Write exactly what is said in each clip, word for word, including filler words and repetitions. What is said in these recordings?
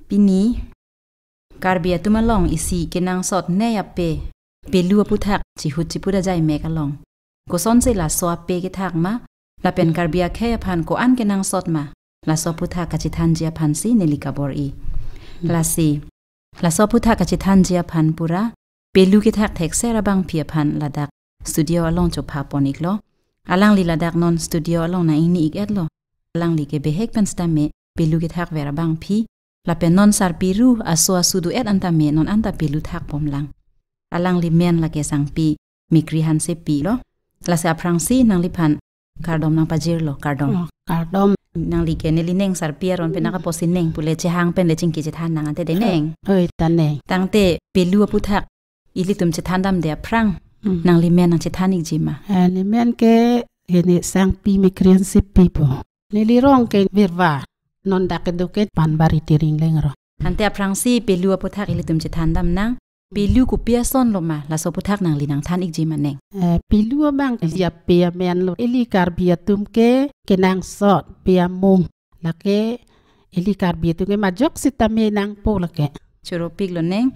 Pini Karbi atum along isi kenangsot ne ape, pelu aputhak chihut chiput ajai mek along, kosonsi laso ape kethak ma, lapen Karbi akhei aphan ko-an kenangsot ma, laso aputhak kachethanji aphansi neli kabor-i. Lasi laso aputhak kachethanji aphan pura pelu kethak thekser abangpi aphan ladak studio along chopha pon iklo. Alangli ladak non studio along nang-ingni ik-etlo. Alangli ke behek pen sitame pelu kethak ver abangpi, lapen non sarpi ru aso asu do-et an tame non anta pelu thak pom lang. Alangli men lake Sangpi Mikri Hansepi lo. Lasi aphrangsi nangliphan kardom nangpajirlo, kardom. Oh, kardom. Nangli ke neli neng sarpi aron pen nang kaposi neng pule chehang pen le chingki chethan nang ante de neng. Oi, ta neng. Tangte pelu aputhak ilitum chethan damde aphrang, Hmm. nangli men nangchethan ikji ma? Eh, neli men ke, ini Sangpi Mikri Hansepi po. Neli rong ke Birva, non dak kedo ke Panbari Tiring Lengro. Ante aphrangsi pelu aputhak ilitum chethan dam nang. Pelu kopi ason lo ma, laso aputhak nangli nangthan ikji ma neng? Eh, pelu abang isi ape amen lo. Ili Karbi atum ke kenangsot pe amung. Lake ili Karbi atum ke majok sitame nangpo lake. Choro piklo neng.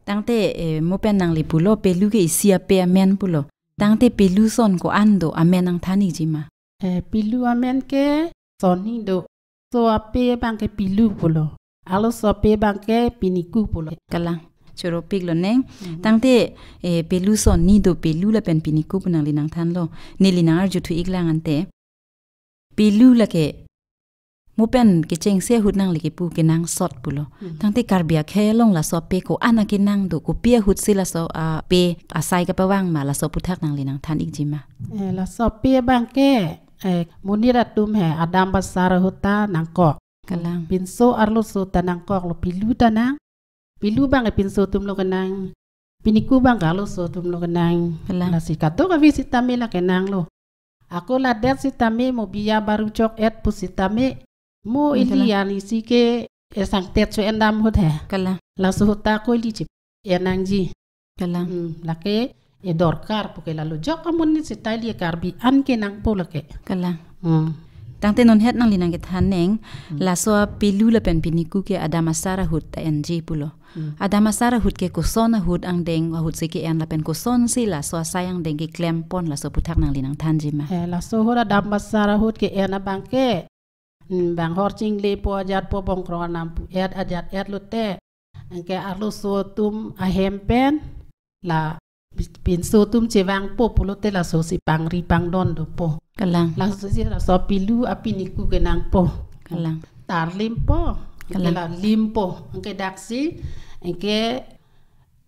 Tangte, eh, mo pen nangli pulo, pelu ke isi ape amen pulo. Tangte pelu son ko-an do, amen nangthan ikji ma? Eh, pelu amen ke son hini do. So ape abang ke pelu pulo. Arloso ape abang ke piniku pulo. Kalang. Choro piklo neng. Mhm. Tangte, eh, pelu son hini do, pelu lapen piniku pu nangli nangthanlo. Neli nang-arjuthu iklang ante. Pelu lake mo pen kechengsi ahut nangli kepu kenangsot pulo. Mhm. Tangte Karbi akhei along laso ape ko-an akenang do, kopi ahutsi laso ape asai kapavang ma, laso aputhak nangli nangthan ikji ma? Eh, laso ape abang ke, eh, monit atum he, adam basar ahut ta nangkok. Kalang. Pinso arloso ta nangkoklo, pelu ta nang. Pelu abang ke pinso atum lo kenang. Piniku abang ke arloso atum lo kenang. Kalang. Lasi kadokave sitame la kenanglo. Ako ladet sitame mo biya baru chok-et pusitame. Mo Hmm, ili kalang. an isi ke esang tet so endam ahut he. Kalang. Laso ahut ta ako ili chip enangji. Kalang. Hmm, lake edorkar pu ke lalo jok amonit seta ili Karbi an ke nangpo lake. Kalang. Hmm. Tangte non het nangli nangkethan neng, Hmm. laso apelu lapen piniku ke adam asar ahut ta enji pulo. Hmm. Adam asar ahut ke koson ahut angdeng ahutsi ke-en lapen kosonsi laso asai angdeng keklem pon, laso aputhak nangli nangthanji ma? Eh, laso ahut adam asar ahut ke-en abang ke, hmm, bang hor chingle po ajat po bongkrok anam pu-et ajat-et lote. Anke arloso atum ahem pen la pinso atum chevangpo pulote lasosi pangri pangdon dopo. Kalang. Lasosi laso apelu apiniku kenangpo. Kalang. Tarlimpo. Kalang. Anke la limpo. Anke daksi, anke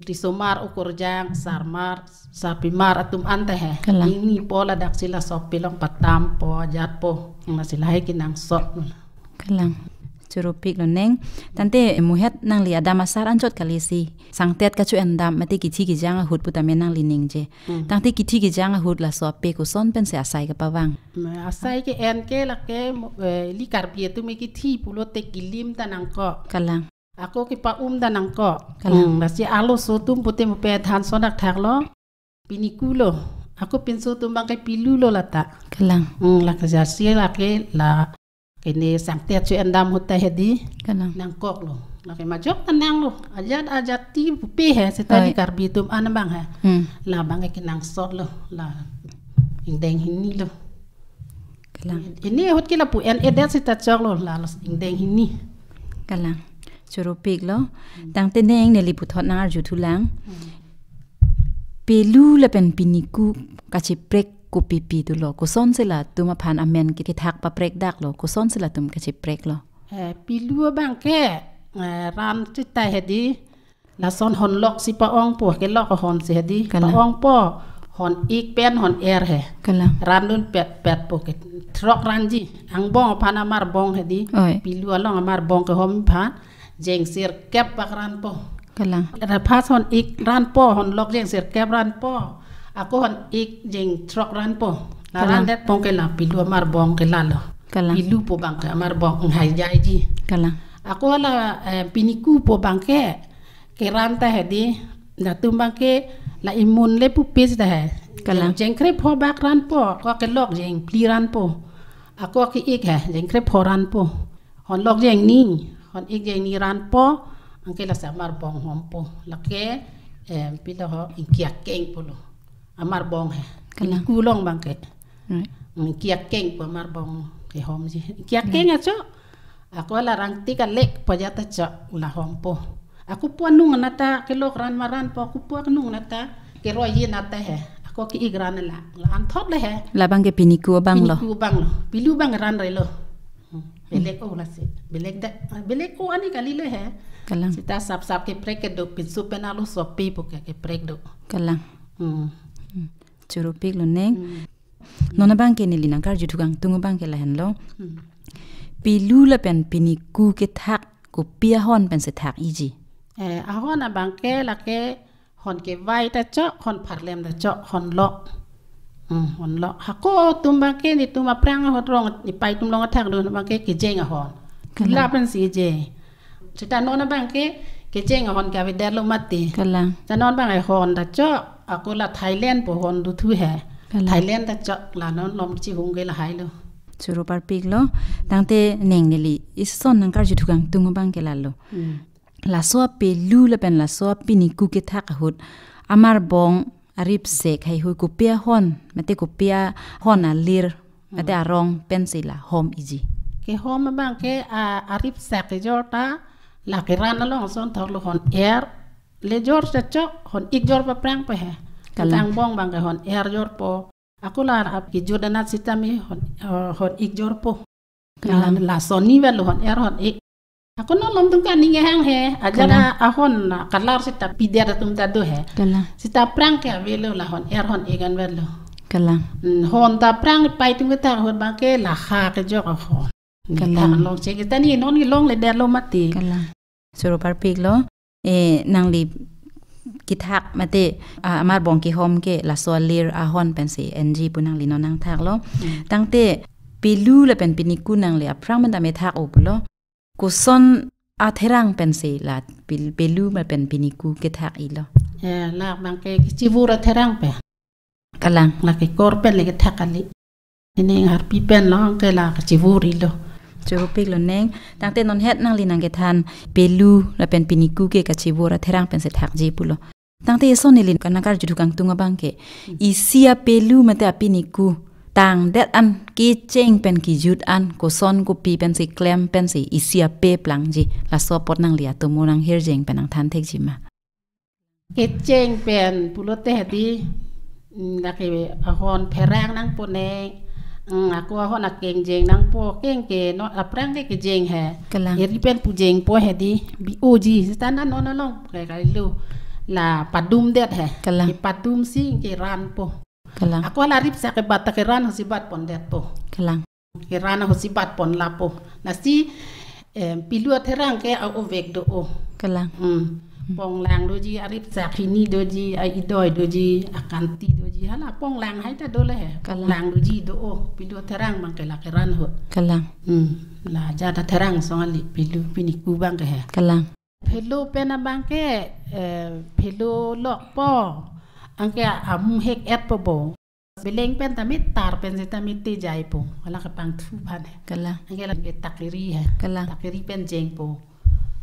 risomar, ukorjang, sarmar, sarpimar atum anta he. Kalang. Ingnipo, ladaksi laso ape along patampo, ajatpo. Lasi lahai kenangsot. Kalang. Choro piklo neng. Tangte mo het nangli adam asar anchot kalisi sangtet kacho-en dam mate kithi kijang ahut putame nangli ningje. Hmm. Tangte kithi kijang ahut laso ape koson pensi asai kapavang? Ma, asai ke-en ke lake mo, eh, ili Karbi atum ke kithi pulote kilim ta nangkok. Kalang. Ako kepa-um ta nangkok. Kalang. Hmm, lasi arloso atum pute mo pe than sonak thaklo. Piniku lo. Ako pinso atum abang ke pelu lo lata. Kalang. Hmm, lake jasi lake la kene sangtet cho-en dam ahut ta hedi. Kalang. Nangkoklo. Lake majok ta nanglo. Ajat ajat ti pupe he seta ili Oi. Karbi atum an abang he. Hmm. La abang ke kenangsot lo. La ingdeng hini lo. Kalang. Ini ahut ke lapu en-edet seta choklo, la los ingdeng hini. Kalang. Choro piklo. Tangte neng neli puthot nang-arjuthu lang. Hmm. Pelu lapen piniku kacheprek kopipi dolo? Kosonsi latum aphan amen ke-, kethak paprek daklo? Kosonsi latum kachepreklo? Eh, pelu abang ke, eh, ran seta hedi. Lason honlok si pa-ongpo, kelok ahon si hedi. Kalang. Pa-ongpo, hon ik pen hon er he. Kalang. Randun pet pet po ke. Throk ranji. Angbong aphan amarbong hedi. Oi. Pelu along amarbong kehom aphan. Jengsir kep bak ranpo. Kalang. Ra pas hon ik ranpo, honlok jengsir kep ranpo. Ako hon ik jeng throk ranpo. La Kalang. Randet pong ke la pelu amarbong ke lalo. Kalang. Pelu po abang ke amarbong ngai jaiji. Kalang. Ako la, eh, piniku po abang ke, ke ran ta hedi, latum abang ke la imun le pupis ta he. Kalang. Jeng, jeng krep ho bak ranpo, ako kelok jeng pli ranpo. Ako ke ik he, jeng krep ho ranpo. Honlok jeng ni, Hon-ik jeng ni ranpo, anke lasi amarbong hompo. Lake, em, pilo ho, ingki akeng pulo. Amarbong he. Kalang. Piniku along abangke. Right. Ingki akeng pu amarbong kehomji. Ingki akeng acho. Ako la rangtik alek pu ajat ta chok la hompo. Ako pu anung anat ta kelok ran maranpo, ako pu anung anat ta keroi anat ta he. Ako ke-ik ran la. La anthot le he. Labangke piniku abanglo. Piniku abanglo. Pilu abang ran relo. Hmm. Belek o lasi. Belek da, belek o ani kali le he. Kalang. Sita sapsap keprek kedo, pinso pen alo sopi pu ke keprek do. Kalang. Hmm. Hmm. Choro piklo neng. Hmm. Non abangke neli nangkarju thukangtung abangke lahenlo. Hmm. Pilu lapen piniku kethak kopi ahon pensi thak-ikji? Eh, ahon abangke lake hon kevai ta chok, hon pharlem ta chok, hon lok. Hmm, hon lok. Hako atum abangke netum aphrang ahut rong, nepei atum along athak do abangke kejeng ahon. Kalang. Kula pensi kejeng. Sita non abangke kejeng ahon ke avedetlo mati. Kalang. Ta non abang ahon ta chok, ako la Thailand pu hon dothu he. Kalang. Thailand ta chok, la non lom chihung ke lahailo. Choro parpiklo, tangte neng neli ison nangkarju thukangtung abangke lalo. Hmm. Laso apilu lapen laso apiniku kethak ahut amarbong aripsek haihui kopi ahon, mate kopi ahon alir, mate Hmm. arong pensi la hom-ikji? Kehom abangke a, aripsek kejor ta la keran along asonthotlo, hon er le jor ta chok, hon-ik jor paphrang pe he. Kalang. Angbong abangke hon er jorpo. Ako la ap kejut anat sitame hon, eh, hon-ik jorpo. Kalang. La, lason ni avelo, hon er hon-ik. Ako non lom atum ke aning kehang he. Ajat Kalang. a, ahon, ah, kalar sita pidet atum ta do he. Kalang. Sita aphrang ke avelo, la hon er hon-ik an avelo. Kalang. Hmm, hon ta aphrang pei atum kethak ahut abangke la ha kejok ahon. Kalang. Thak along cheng sita ni non kelongledetlo mati. Kalang. Choro parpiklo. Eh, nangli kethak mate, ah, amarbong kehom ke laso alir ahon pensi enji pu nangli non nangthaklo. Hmm. Tangte pilu lapen piniku nangli aphrang manda methak-o pulo. Koson atherang pensi la pil-, pilu lapen piniku kethak-iklo? Eh, labangke kachivur atherang pen. Kalang. La kekor pen le kethak kali. Ining harpi pen along ke la kachivur-iklo. Choro piklo neng. Tangte non het nangli nangkethan pilu lapen piniku ke kachivur atherang pensi thakji pulo. Tangte ison neli nangkarju thukangtung abangke, isi apilu mate apiniku tangdet an, kecheng pen kejut an koson kopi pensi klem pensi isi ape plangji, laso apot nangli atomo nanghirjeng pen nangthan thekji ma? Kecheng pen pulote hedi, mm, lake ahon pherang nangpo neng, mm, ako ahon akeng jeng nangpo, keng ke non aphrang ke kejeng he. Kalang. Eri pen pu jengpo hedi, bi-oji, sita non along ke kali lo. La padumdet he. Kalang. Kepadumsi keranpo. Kalang. Ako la ripsek kebat ta keran ahutsi bat pondetpo. Kalang. Keran ahutsi bat pon lapo. Lasi, em, pilu atherang ke a-ovek do-o. Kalang. Hmm. Hmm. Ponglang doji, aripsek hini doji, a-idoi doji, akanti doji. Hala ponglang hai ta do le he. Kalang. Ponglang doji do-o. Pilu atherang abangke la keran ahut. Kalang. Hmm. La ajat atherang song kali pilu piniku abangke he. Kalang. Phelo pen abangke, eh, phelo lokpo. Anke amu hek-etpo bo. Beleng pen tame tar pen sitame tejaipo. Hala kepangthu aphan he. Kalang. Anke la ke takiri he. Kalang. Takiri pen jengpo.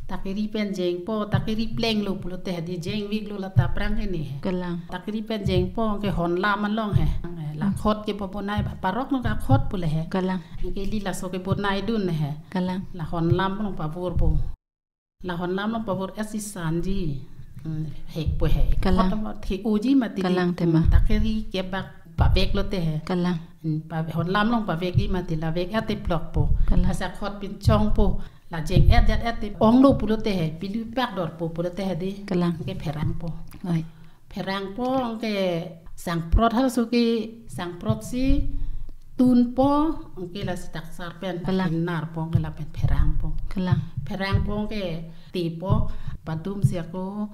Takiri pen jengpo, takiri plenglo pulote hedi, jengviklo la ta aphrang ke ni he. Kalang. Takiri pen jengpo, anke honlam along he. La Hmm. khot kepabonai, parok along ke khot pu le he. Kalang. Anke ili laso kebonaidun he. Kalang. La honlam along pavorpo. La honlam along pavor-etsi sanji. Hmm, hekpo he. Kalang. Khot thek-oji mati di. Kalang tema. Hmm, takiri kebak paveklote he. Kalang. Hmm, pa-, honlam along pavekji mati, la vek-et te plokpo. Kalang. Asa khot pinchongpo. La jeng-et jat-et te onglo pulote he. Pilu pak dorpo pulote hedi. Kalang. Anke pherangpo. Oi. Pherangpo, anke sangprot halaso ke sangprotsi tunpo, anke lasi taksar pen Kalang. Narpo, anke lapen pherangpo. Kalang. Pherangpo anke tipo, padumsi ako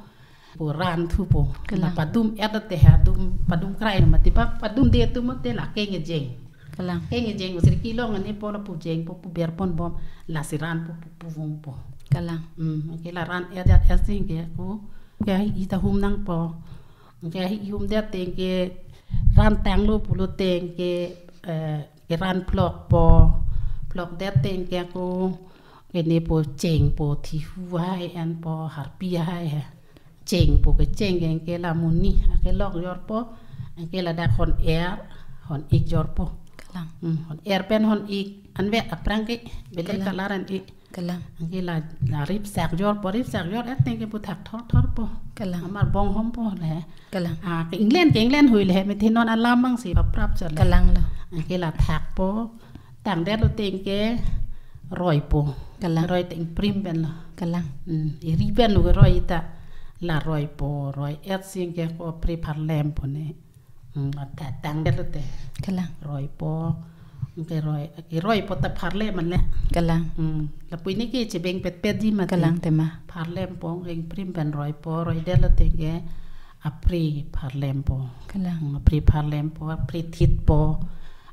pu ranthupo. Kalang. La padum-et te ha, dum, padum krai mati pa, padumde atum te la keng kejeng. Kalang. Keng kejeng, sirki long ane po la pu jengpo, pu berponbom, lasi ranpo, pu, pu vungpo. Kalang. Hmm, anke la ran-et jat-etsi ke ako, ke ita hum nangpo. Anke ihumdet teng ke rantanglo pulote anke, eh, keran plokpo. Plokdet teng ke ako Kene po cheng po thihu hai, en po harpi hai he. Cheng po kecheng ke anke la muni akelok jor po, anke ladak hon er, hon ik jor po. Kalang. Hmm, hon er pen hon ik anvet aphrang ke, bele Kalang. Kalar an ik. Kalang. Anke la, la ripsak jor po, ripsak jor et teng ke puthak thor thor po. Kalang. Amar bong hom po le. Kalang. Ah, ke inglen, ke inglen hui le, methang non alam mang si paprap chot le. Kalang lo. Anke la thak po, tangdet lo teng ke roi po. Kalang. Roi teng prim pen lo. Kalang. Hmm, iri pen lo ke roi ta. La roi po, roi et sing ke ko pri pharlem po ne. Hmm, ta tangdet lo te. Kalang. Roi po. Ke roi, ke roi po ta pharlem an le. Kalang. Hmm, lapu ne ke chebeng pet pet di mati. Kalang tema. Pharlem po, eng prim pen roi po, roi det lo teng ke apri pharlem po. Kalang. Hmm, apri pharlem po, apri thit po.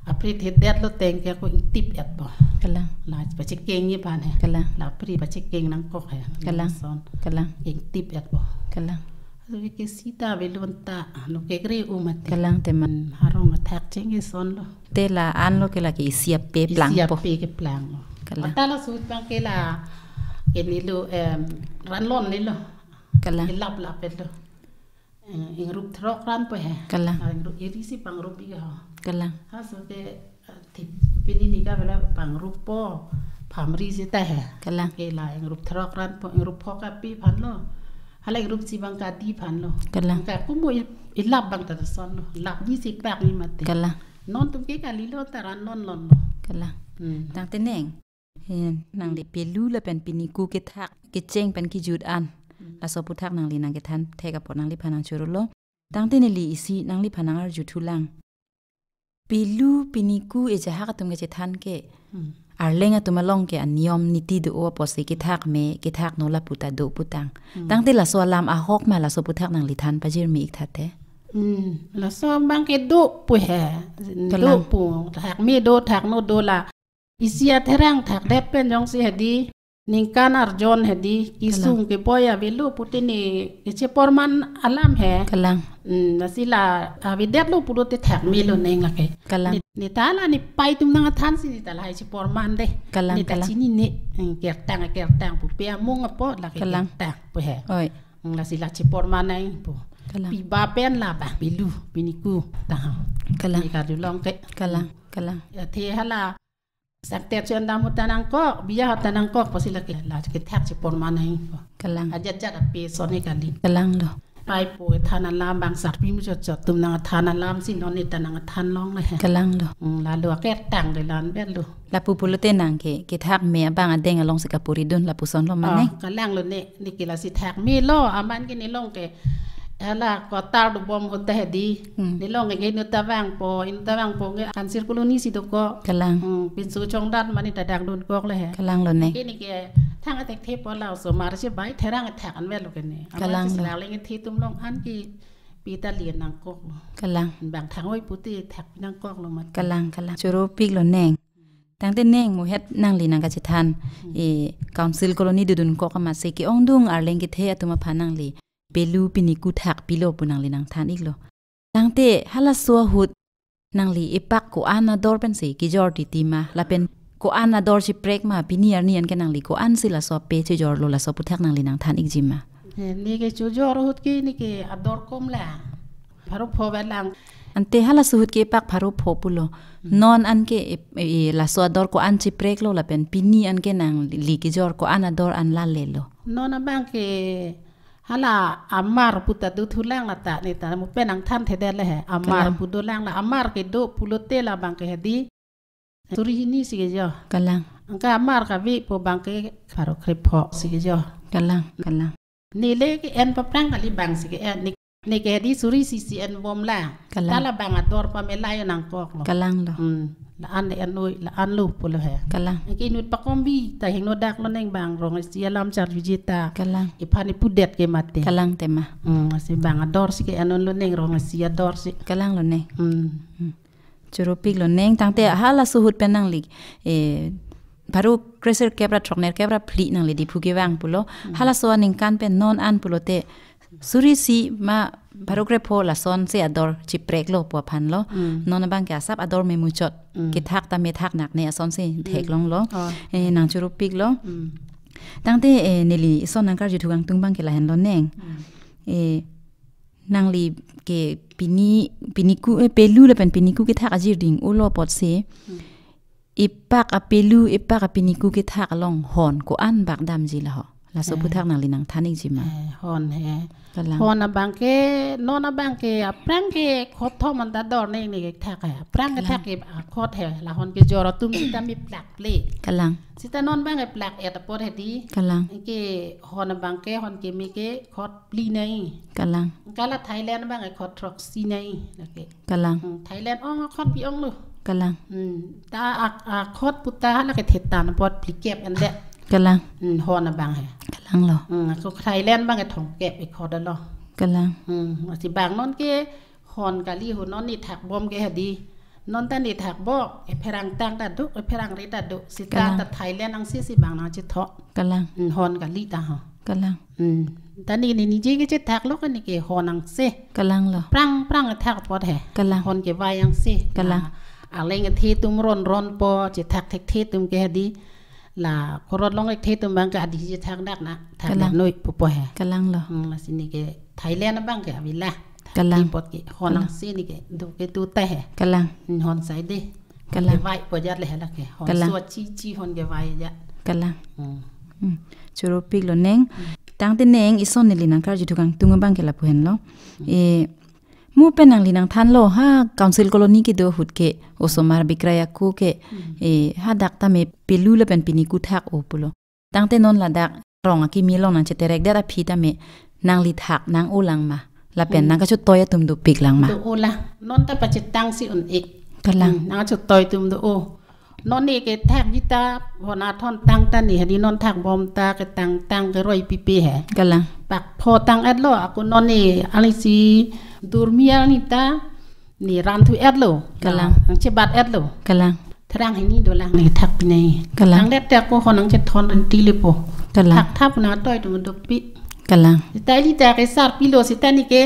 Apri thit det lo teng ke ko ingtip et po. Kalang. La pachekeng ni pan he. Kalang. La apri pachekeng nangkok he. Kalang. Son. Kalang. Ingtip et po. Kalang. Aso ke sita belun ta, no kekre u mati. Kalang tema. Hmm, harong athak cheng ke son lo. Te la an lo ke la ke isi ape plang po. Isi ape keplang lo. Kalang. Ata la sut bang ke la, ke ni lo, em, ran lon ni lo. Kalang. Ilap lap et lo. Eh, ingrup throk ran po he. Kalang. Ah, ingrup iri si pangrup ik ho. Kalang. Aso ke, eh, thip pini ni ka bela pangrup po, phamri sita he. Kalang. Ke la ingrup throk ran po, ingrup phok api phan lo. Hala ingrup si bang kadi phan lo. Kalang. Ka kumo il-, ilap bang ta son lo. Lap ni si pak ni mati. Kalang. Non atum ke kali lo ta ran non lon lo. Kalang. Hmm. Tangte neng. Hen, nangli pelu lapen piniku kethak, kecheng pen kejut an. Hmm. Laso aputhak nangli nangkethan thek apot nangliphan nangchoro lo. Tangte neli isi nangliphan nangarju thulang. Pelu piniku ejahak atum kechethan ke. Hmm. Arleng atum along ke aniyom niti do apotsi kethak me, kethak no lapu ta do putang. Hmm. Tangte laso alam ahok ma laso aputhak nangli than pajirmi ik tha te. Hmm. Laso bang ke do pu he. Do Kalang. Pu. Thak me do, thak no do la. Isi atherang thakdet pen jongsi hedi, ningkan arjon hedi, Kalang. Kesung keboi avelo puti ne kecheporman alam he. Kalang. Hmm, lasi la, ah, avedet lo pulote thak me lo neng lake. Kalang. Ne, ne ta la ne pai atum nangthan si ne ta lahai cheporman de. Kalang, Ne ta kalang. Chini ne, hmm, kertang, kertang pu pe amung apo lake Kalang. Kertang pu he. Oi. Hmm, lasi la cheporman nang pu. Kalang. Pi ba pen la bang pelu, piniku, ta ha. Kalang. Ne karjulong ke. Kalang, kalang. Athe hala, Sakter chen dam ta nangkok, biya ta nangkok, pusi lake la kethak cheporman nang po. Kalang. Ajat jat ape son ne kali. Kalang lo. Pai po than alam bang sarpi mu chot chot atum nangthan alam si non ne ta nangthan long le he. Kalang lo. Hmm, lalu akertang le lan ber lo. Lapu pulote nang ke, kethak me abang adeng alongsi kapuri dun lapuson lo mane. Oh, kalang lo ne. Ne ke lasi thak me lo, aman ke ne long ke. Hala kotar do bom hote hedi. Hmm. Ne long ke inut ta vang po, inut ta vang po ke Council Colony si dokok. Kalang. Hmm, pinso chongdat mane ta dang dunkok le he. Kalang lo ne. Ke ne ke thang atek the po la osomar si bai therang athak anvet lo ke ne. Aman Kalang si lo. Sila leng the atum long an ke pi ta lien nangkok lo. Kalang. Bang thang oi puti thak nangkok lo mat. Kalang, kalang. Choro pik lo neng. Tangte neng muhet nangli nangkachethan, Hmm. eh, Council Colony dudunkok amatsi ke-ongdung arleng kethe atum aphan nangli pelu piniku thak pilo pu nangli nangthan iklo. Tangte halaso ahut nangli epak ko-an ador pensi kejor titi ma, lapen ko-an ador cheprek ma, pini arni an ke nangli ko-ansi laso ape chejor lo, laso aputhak nangli nangthan ikji ma. Eh, ne ke chojor ahut ke ne ke ador kom la. Pharo pho ba lang. Ante halaso ahut ke epak pharo pho pulo. Hmm. Non an ke e, e, laso ador ko-an cheprek lo lapen pini an ke nangli kejor ko-an ador an la le lo. Non abang ke hala amar pu ta do thulang la ta ne ta mo pen nangthan thedet le he. Amar Kalang. Pu dolang la amar ke do pulote la bang ke hedi. Suri hini si kejor. Kalang. Anke amar kave po bang ke pharo krepho si kejor. Kalang, kalang. Neli ke en paprang kali bang si ke en. Ne, ne ke hedi suri isi si en bom la. Kalang. Ta la bang ador pamela yo nangkok lo. Kalang lo. Hmm. La an le en oi, la an lo pulo he. Kalang. Anke inut pakombi ta hingno dak lo neng bang rong isi alam charjuji ta. Kalang. Iphan ipudet ke mate. Kalang tema. Hmm, si bang ador si ke en lo neng rong isi ador si. Kalang lo neng. Hmm. Hmm. Choro pik lo neng tangte halaso ahut pen nangli, eh, pharo kresirkep ra throknerkep ra phli nangli Diphu kevang pulo. Hmm. Halaso aningkan pen non an pulote Suri isi ma pharo krepho lasonsi ador chipreklo pu aphanlo. Mm. Non abangke asap ador memuchot. Mm. Kethak ta methak nakne asonsi Mm. theklonglo. Oh. Eh, nangchorupiklo. Mm. Tangte, eh, neli ison nangkarju thukangtung abangke lahenlo neng. Mm. Eh, nangli ke pini, piniku, eh, pelu lapen piniku kethak ajir ding-olo apotsi. Mm. Ipak apelu, ipak apiniku kethak along hon ko-an bak damji laho. Laso Eh. aputhak nangli nangthan-ikji ma. Eh, hon he. Kalang. Hon abangke, non abangke, aphrang ke khot thom anta dor neng ne kethak he. Aphrang Kalang. kethak ke, ah, khot he. La hon kejor atum sita mi plak ple. Kalang. Sita non abangke plak et apot hedi. Kalang. Ke hon abangke, hon keme ke khot phli nai. Kalang. Kala Thailand abangke khot throksi nai. Lake. Kalang. Hmm, Thailand ong khot pi-onglo. Kalang. Hmm, ta ak, akhot puta hala ke thetan apot phlikep ende. Kalang. Hmm, hon abang he. Kalanglo. Hmm, ako Thailand abangke thomkep ikhot alo. Kalang. Hmm, masi bang non ke hon kali ho non ne thakbom ke hedi. Non ta ne thakbom, epherang tang ta do, epherang re ta do. Sita Kalang. ta Thailand angse si bang nangchetho. Kalang. Hmm, hon kali ta ho. Kalang. Hmm. Ta ne ne nije kechethaklo ke ne ke hon angse. Kalanglo. Prang prang thak apot he. Kalang. Hon kevai angse. Kalang. La, aleng the atum ron ronpo, chethak thekthe atum ke hedi. La korot long thekthe atum abangke hedi chethak dak na. Thak Kalang. dak noi pupo he. Kalanglo. Hmm, masi ne ke Thailand abangke avela. Kalang. Thak apot ke hon Kalang. angse ne ke do ke tu ta he. Kalang. Hmm, hon sai de. Kalang. Kevai po jat le he lake. Hon Kalang. so chi chi hon kevai ja. Kalang. Hmm. Hmm. Chorupiklo neng. Hmm. Tangte neng ison neli nangkarju thukangtung abangke lapu henlo. Hmm. Eh, mu pen nangli nangthanlo ha council colony kedo ahut ke osomar bikrai ako ke, Hmm. eh, hadak tame pelu lapen piniku thak-o pulo. Tangte non ladak rong akimi along nangcheterek det aphi tame nangli thak nang-olang ma. Lapen Hmm. nangkachotoi atum dopiklang ma. Do-olang. Non ta pachetang si un-ik. Kalang. Hmm, nangkachotoi atum do-o. Non ne kethakji ta, hon athon tang ta ne, hedi non thakbom ta, ketang tang keroi pipe he. Kalang. Pak pho tang-etlo, ako non ne, alisi durmi alni ta, ne ranthu etlo. Kalang. Nangchebat etlo. Kalang. Therang hini dolang ne thak pinai. Kalang. Nangdet ta ako hon nangchethon rinti lepo. Kalang. Thakthap nangtoi atum dopik. Kalang. Sita ili ta kesar pilo sita ne ke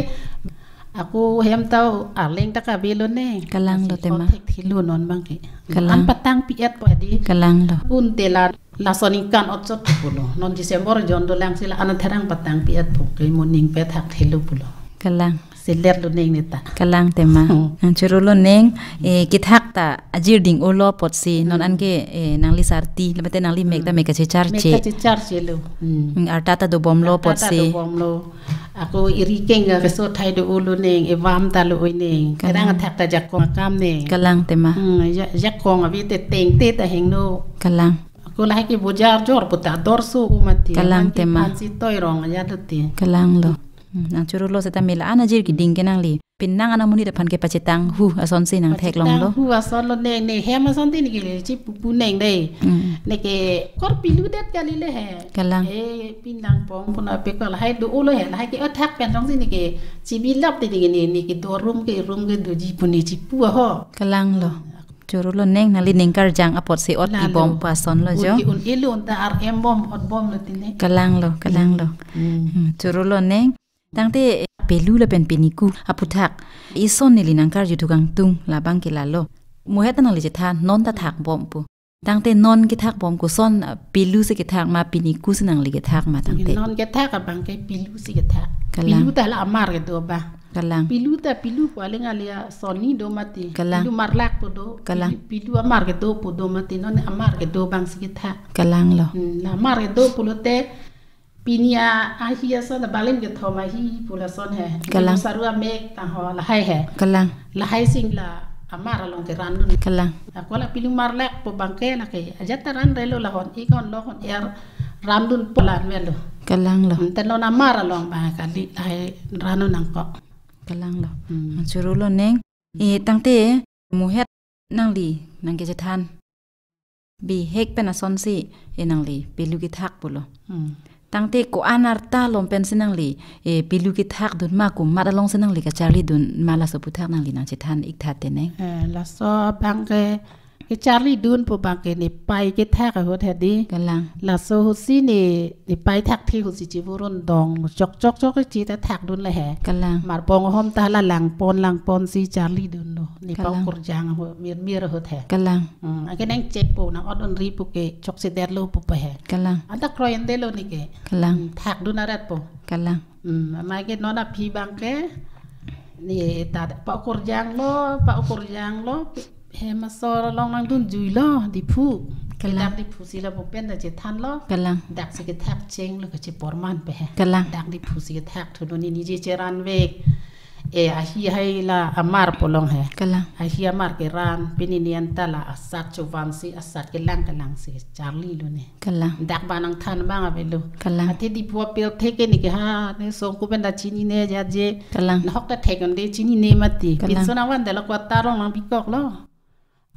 ako hem ta arleng ta kavelo ne. Kalanglo Masi tema. Thekthelo non abangke. Kalang. An patang pi-et po di. Kalanglo. Un te la lason ingkan ot chot pulo. Non December jon dolang si la an therang patang pi-et po ke moning pe thakthelo pulo. Kalang. Seler lo neng ne ta. Kalang tema. Hmm. Nangchorolo neng, eh, kethak ta ajir ding-olo apotsi, non Hmm. anke, eh, nangli sarti, lamate nangli mek ta Hmm. mek kachecharche. Mek kachecharchelo. Hmm. Hmm, arta ta dobomlo Arta ta apotsi. dobomlo. Ako eri keng ga keso thai do-olo neng, evam ta lo oi neng. Kalang. Kerang athak ta jakong akam neng. Kalang tema. Hmm, ja-, jakong abi te teng te ta hengno. Kalang. Ako lahai ke bojar jor puta dorso umati. Kalang Manti tema. Pansi toi rong aja dote. Kalanglo. Hmm, nangchorolo seta mela an ajir keding ke nangli. Penang ana monit aphan kepachetang hu asonsi nangtheklonglo. Pachetang hu ason lo neng, ne hem ason ti ne ke le chipupu neng dei. Hmm. Ne ke kor pilu det kali le he. Kalang. Eh, pinang pong puna pe kal hai do-olo he, hai ke athak pen tong si ne ke chibi lap ti ne ke ne, ne ke do room ke room ke doji pu ne chipu ho. Kalanglo. Chorolo neng nangli ningkarjang apotsi ot Lalo. pibom pu asonlo jo. Ut ke un-elo unta ar em bom ot bomlo tine. Kalanglo, kalanglo. Hmm. Hmm, chorolo neng. Tangte pelu lapen piniku aputhak ison neli nangkarju thukangtung labang ke lalo. Muhet ta nangli chethan non ta thakbom pu. Tangte non kethakbom koson, ah, pelu si kethak ma piniku si nangli kethak ma tangte. Non kethak abang ke pelu si kethak. Kalang. Pelu ta la amar kedo ba. Kalang. Pelu ta pelu pu aling alia soni do mati. Kalang. Pelu marlak pu do. Kalang. Pelu, pelu amar kedo pu do mati non amar kedo abang si kethak. Kalanglo. Hmm, la amar kedo pulote pini a ahi ason ta balim kethom ahi pu lason he. Kalang. Pelu saru amek ta ho lahai he. Kalang. Lahai sing la amar along ke randun. Kalang. Ako la pelu marlak pu abang ke la ke ajat ta ran relo la hon ik hon lok hon er randun pu lan melo. Kalanglo. Hmm, ta non amar along ba kali lahai randun nangkok. Kalanglo. Hmm. Chorolo neng. E tangte muhet nangli nangkechethan. Bihek pen asonsi e nangli pelu kethak pulo. Hmm. Tangte ko-an arta along pensi nangli e pelu kethak dun ma komat alongsi nangli kacharli dun ma laso aputhak nangli nangchethan ik tha te neng. Eh, laso abang ke kecharlidun pu abangke ne pai kethak ahut hedi. Kalang. Laso ahutsi ne, ne pai thakthe ahutsi chevurun dong. Chok chok chok chi ta thakdun le he. Kalang. Marbong ahom ta la langpon langponsi charlidunlo. Ne Kalang. Pao kurjang ahut mir mir ahut he. Kalang. Hmm, anke nangchek pu nang-ot unri pu ke chokchedetlo pu pa he. Kalang. Anta kroidetlo ne ke. Kalang. Hmm, thakdun arat pu. Kalang. Hmm, amai ke non aphi abangke ne ta pao kurjanglo, pao kurjanglo. Hem aso along nangdunjuilo, Diphu. Kalang. Dak Diphu si lapu pen ta chethanlo. Kalang. Daksi kethak chenglo kacheporman pe he. Kalang. Dak Diphu si kethak thulo ne nije cheranvek. E ahi hai la amar pu along he. Kalang. Ahi amar keran, pini ne anta la asat chovansi, asat kelang kelangsi charlilo ne. Kalang. Dak ba nangthan abang avelo. Kalang. Athe Diphu apirthe ke ne ke ha, ne songko pen ta chinine jaje. Kalang. Nahok ta thek-un-e chinine mati. Kalang. Pinso nangvandetlo, quarter along nangpikoklo.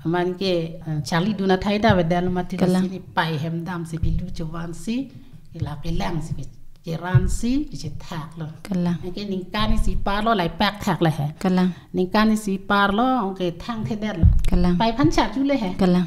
Aman ke, eh, charlidun athai ta avedetlo mati. Kalang. Lasi ne pai hem damsi pilu chovansi, kela kelangsi, keransi, kechethaklo. Kalang. Anke ningkan isi parlo, lai pak thak le he. Kalang. Ningkan isi parlo, anke thangthedetlo. Kalang. Pai aphan charju le he. Kalang.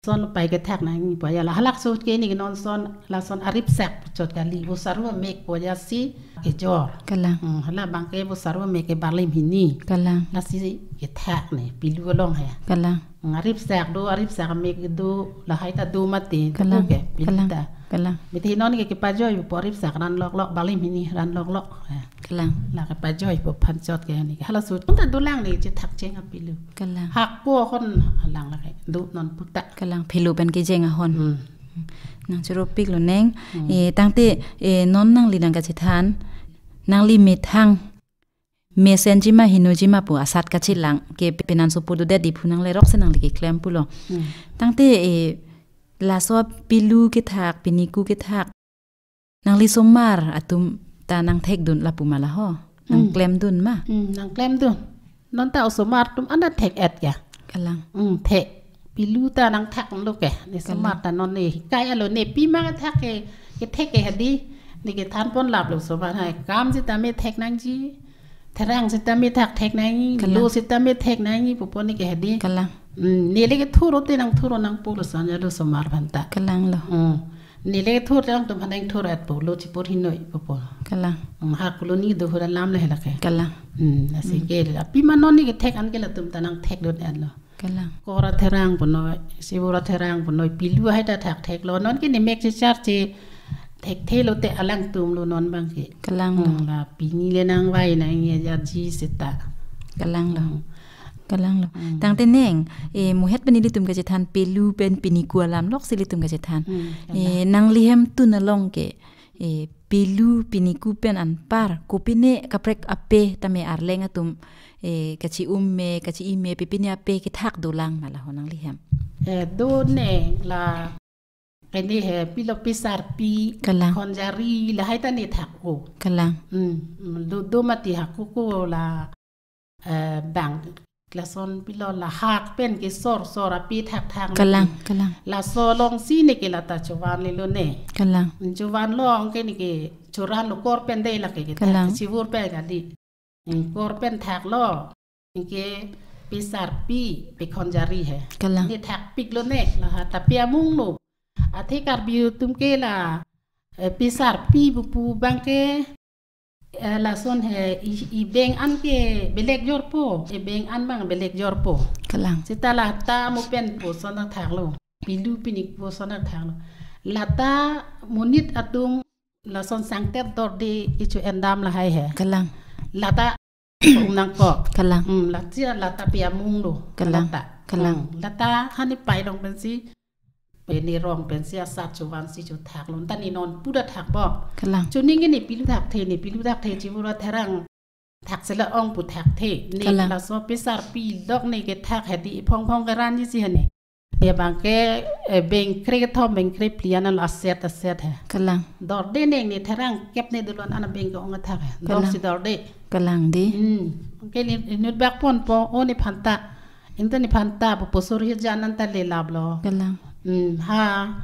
Son pai kethak nangji pu ajat la. Halahok ahut ke ne ke non son, lason aripsak chot kali, vo saru amek pu ajatsi kejor. Kalang. Hmm, hala abangke vo saru amek ke barlim hini. Kalang. Lasi kethak ne, pilu along he. Kalang. Hmm, aripsak do, aripsak amek do, lahai ta do mati, Kalang. Ke, pilu Kalang. Ta. Kalang. Mite non ke kepajoi pu aripsak ran loklok, barlim hini ran loklok. Ya. Kalang. La kepajoi pu aphan chot ke ne. Halahok ahut ta dolang ne chethak cheng apilu. Kalang. Hako ahon lang lake. Do non puta. Kalang, phelo pen kejeng ahon. Hmm. Nangchiropiklo neng. Hmm. Eh, tangte, eh, non nangli nangkachethan. Nangli methang mesenji ma henoji ma pu asat kachelang. Ke penan sopo dodet Diphu nanglerok si nangli keklem pulo. Hmm. Tangte, eh, laso pilu kethak, piniku kethak. Nangli osomar atum ta nangthekdun lapu ma laho. Hmm. Nangklemdun ma. Hmm, nangklemdun. Non ta osomar atum anta thek-et ke. Kalang. Hmm, thek. Pilu ta nangthaklo ke. Ne Kalang. Osomar ta non ne hikai alo ne pima kethak ke, kethek ke hedi. Ne kethanpon laplo osomar hai. Kam sitame thek nangji. Therang sitame thakthek nangji. Kalang. Lo sitame thek nangji pupo ne ke hedi. Kalang. Hmm, ne le kethur te nangthur nangpo lason ajatlo osomar aphan ta. Kalanglo. Hmm. Ne le thur te alangtum aphan nangthur-etpo, lo chipor hinoi pupo. Kalang. Hmm, ha koloni do hura lam le he lake. Kalang. Hmm, lasi Hmm. ke la. Pima non ne kethek an ke latum ta nangthekdun-etlo. Kalang. Kor atherang punoi, sibur atherang punoi, pilu hai ta thaktheklo. Non ke ne mek checharche thekthelote alangtumlo non abangke. Kalanglo. Hmm, la pini le nangvai nangji ajatji seta. Kalanglo. Hmm. Kalanglo. Hmm. Tangte neng, eh, muhet pen ilitum kachethan pilu pen piniku alam loksi ilitum kachethan. Hmm, Eh, kalang. Nangli hemtun along ke, eh, pilu piniku pen anpar, kopine kaprek ape tame arleng atum, eh, kachi-um me, kachi-i me, pipine ape kethak dolang ma laho nangli hem. Eh, do ne la, kene he, pilo pisarpi, Kalang. Khonjari, lahai ta ne thak-o. Kalang. Hmm, hmm, do, do mati hako ko la, eh, bang, lason pilo la hak pen ke sor, sor api thakthak Kalang, mati. Kalang. Laso alongsi ne ke la ta chovan lelo ne. Kalang. Chovan long ke ne ke choran lo kor pen de lake ke Kalang. Thak, chivur pen kali. Ingkor pen thaklo. Ingke pisarpi, pe khonjari he. Kalang. Ne thakpiklo ne, laha ta pi amunglo. Athe Karbi atum ke la, eh, pisarpi pupu abangke, eh, lason he, i, i beng an ke belek jorpo, i beng an abang belek jorpo. Kalang. Seta la ta mo pen puson ta thaklo. Pilu piniku puson ta thaklo. La ta monit atum lason sangtet dorde kecho-endam lahai he. Kalang. La ta um nangkok. Kalang. Hmm, la chia la ta pi amunglo. Kalang. La ta. Kalang. Hmm, la ta hani pai long pensi, pini rong pensi asat chovansi chothaklo. Ta ne non pu ta thakpo. Kalang. Chuning ke ne pilu thakthe, ne pilu thakthe chivur atherang. Thak sela ong pu thakthe. Ne Kalang. Laso pisarpi lok ne kethak hedi phongphong keranji si hene. Ne abangke, eh, beng kre kethom, beng kre phli an lo aset aset he. Kalang. Dorde neng ne therang kep ne dolo an beng ke-ong athak he. Dor Kalang. Si dorde. Kalang de. Hmm. Ke ne inut bak ponpo, o nephan ta. Ingta nephan ta, pupo suri jan anta le laplo. Kalang. Hmm, ha,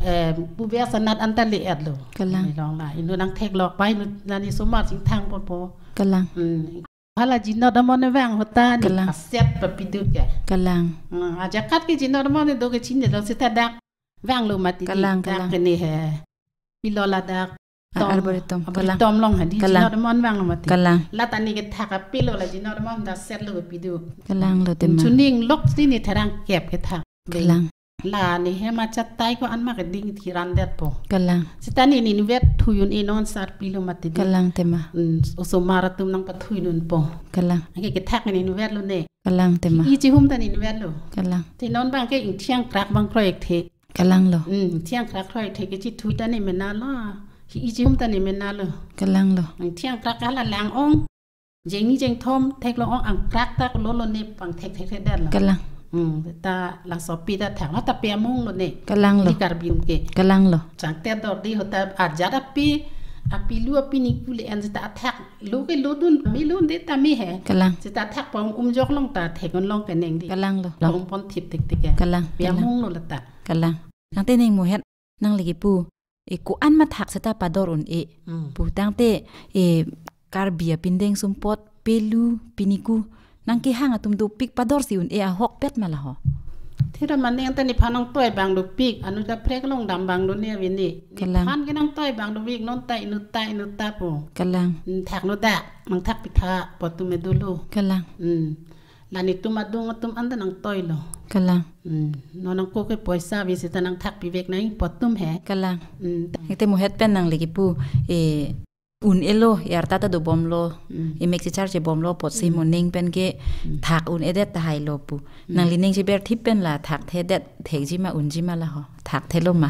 eh, pu biasa nat anta le-etlo. Kalang. Ne long la. Inut nangtheklok pai inut nani osomar chingthang ponpo. Kalang. Hmm. Hala jinot amon vang ahut ta ne Kalang. Aset papidu ke. Kalang. Hmm, ajakat ke jinot amon do ke chinine lo seta dak vanglo mati di. Kalang, dak kalang. Ke ne he. Pilo ladak. A-, tom, arboretum. Kalang. Arboretum along hadi. Kalang. Jinot amon vanglo mati. Kalang. La ta ne kethak apilo la jinot amon ta setlo pidu. Kalanglo tema. Chuning lok si ne therang kep kethak. Kalang. La ne hem achatai ko-an ma keding thiran detpo. Kalang. Seta ne ne inutvet thui un-e non sarpilo mati di. Kalang tema. Hmm, osomar atum nangpathui dunpo. Kalang. Anke kethak ne inutvetlo ne. Kalang tema. Isi hum ta ne inutvetlo. Kalang. Te non abang ke ingthiang krak abang kroikthe. Kalanglo. Hmm, ingthiang krak kroikthe kechithui ta ne menalo. Isi hum ta ne menalo. Kalanglo. Ingthiang krak hala lang-ong. Jengni jengthom theklong-ong angkrak ta lolo ne pangthek thekthedetlo. Kalang. Hmm, ta laso api ta thaklo ta pe amunglo ne. Kalanglo. Di Karbi atum ke. Kalanglo. Changte dor di ahut ta ajat api, apilu apiniku le-en seta athaklo ke lodun, milun de ta me he. Kalang. Seta athak pong umjok long ta thek-un long keneng di. Kalanglo. Pong pon thip thekthek ke. Kalang, kalang. Pe amunglo la ta. Kalang. Tangte ning muhet nangli kipu. E ko-an ma thak seta pador un-e. Hmm. Pu tangte e Karbi apindeng sumpot pelu piniku nangkehang atum dopik pador si un-e ahokpet ma laho. Thira mane anta nephan nangtoi abang dopik, anu ta phrek long dam abang do ne avini. Kalang. Nephan ke nangtoi abang dopik, non ta inut ta inut ta po. Kalang. Hmm, thakno dak, nangthak pitha po atum me dolo. Kalang. Hmm. La netum adung atum anta nangtoilo. Kalang. Hmm. Non nangko ke poisa ave seta nangthak pivek nang po atum he. Kalang. Hmm. Ete muhet pen nangli kipu, e, un-elo, e arta ta dobomlo, Hmm. e mek chechar chebomlo apotsi Hmm. moning pen ke Hmm. thak un-edet tahai lo pu. Hmm. Nangli ning cheber thip pen la thakthedet thekji ma unji ma laho. Thakthelo ma.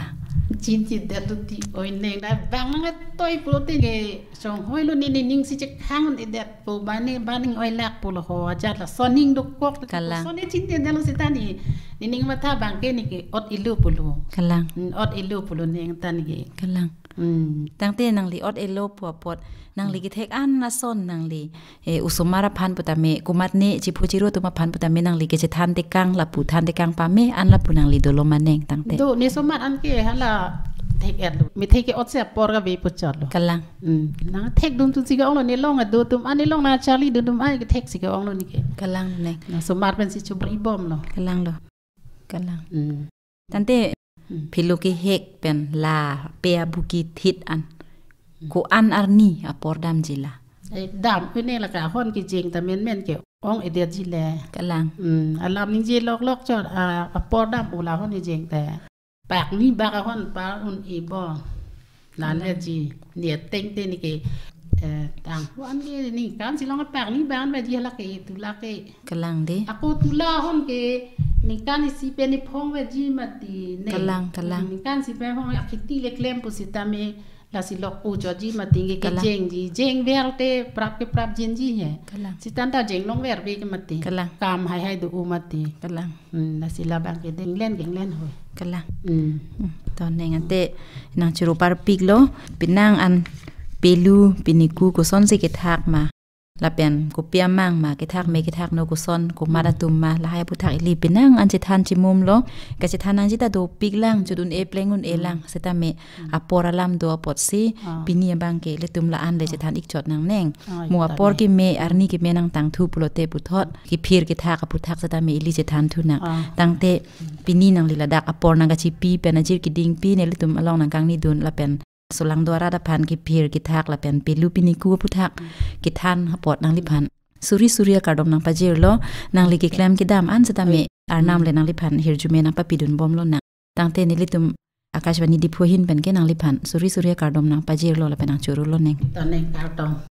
Chinchidetlo ti oi neng da bang nangtoi pulote ke songhoi lo ne ne ning si chekhang un-edet po bani bani oi lak pulo ho ajat lason ning dokok. Kalang. Lason ne chinchidetlo seta ne ne ning matha abang ke ne ke ot-elo pulo. Kalang. Hmm, ot-elo pulo neng ta ne ke. Kalang. Hmm. Tangte nangli ot-elo pu apot nangli Hmm. kethek an ason nangli e, osomar aphan putame, komatne chiphu chiru atum aphan putame nangli kechethan tekang lapu than tekang pame an lapu nangli dolo ma neng tangte. Do, ne osomar an ke hala thek-etlo. Methek ke ot si apor kave puchotlo. Kalang. Hmm. Nangthek dun atum si ke-onglo ne long ado atum an ne long nang charli dun atum an kethek si ke-onglo ne ke. Kalang neng. Nang osomar pen si chubri bomlo. Kalanglo. Kalang. Hmm. Tangte Hmm. philo kehek pen la pe abuki thit an. Hmm. Ko-an arni apor damji la. Eh, dam, une la kahon kejeng ta menmen ke-ong-edetji le. Kalang. Hmm, alam ningje loklok chot, ah, apor dam u la hon kejeng te. Pak ni bak ahon par un-e bo. Laletji, ne ateng te ne ke, eh, tang. Wan ke ningkan si long pak ni bak an veji hala ke, tula ke. Kalang de. Ako tula ahon ke, ningkan isi pen ne phong veji mati ne. Kalang, kalang. Ningkan isi pen phong, akheti le klem pusitame, lasi lok u choji mati ke Kalang. Kejengji. Jeng ver te prap ke prap jinji he. Kalang. Seta anta jeng longver ave ke mati. Kalang. Kam haihai do u mati. Kalang. Hmm, lasi labang ke denglen denglen hoi. Kalang. Hmm. Hmm. To neng ante nangchoro parpiklo, penang an pelu piniku kosonsi kethak ma. Lapen kopi amang ma, kethak me kethak no koson, komat Hmm. atum ma, lahai aputhak ili penang an chethan chimumlo, kachethan nangji ta dopik lang, chot un-e pleng un-e Hmm. lang, seta me Hmm. apor alam do apotsi, Ah. pini abang ke ilitum la-an le Ah. chethan ikchot nang neng. Ah, Mo ita apor me. Keme, arni keme nangtangthu pulote puthot, kephir kethak aputhak seta me ili chethan thu nang. Ah. Tangte Hmm. pini nangli ladak apor nangkachipi pen ajir kedingpi nelitum along nangkangnidun lapen solang do arat aphan kephir kethak lapen pelu piniku aputhak Hmm. kethan apot nangliphan suri suri akardom nangpajirlo, nangli keklem kedam an seta me Oi. Arnam Hmm. le nangliphan hirjume nangpapidun bomlo nang. Tangte nelitum Akashvani Diphu ahin pen ke nangliphan suri suri akardom nangpajirlo lapen nangchorolo neng. To neng kardom.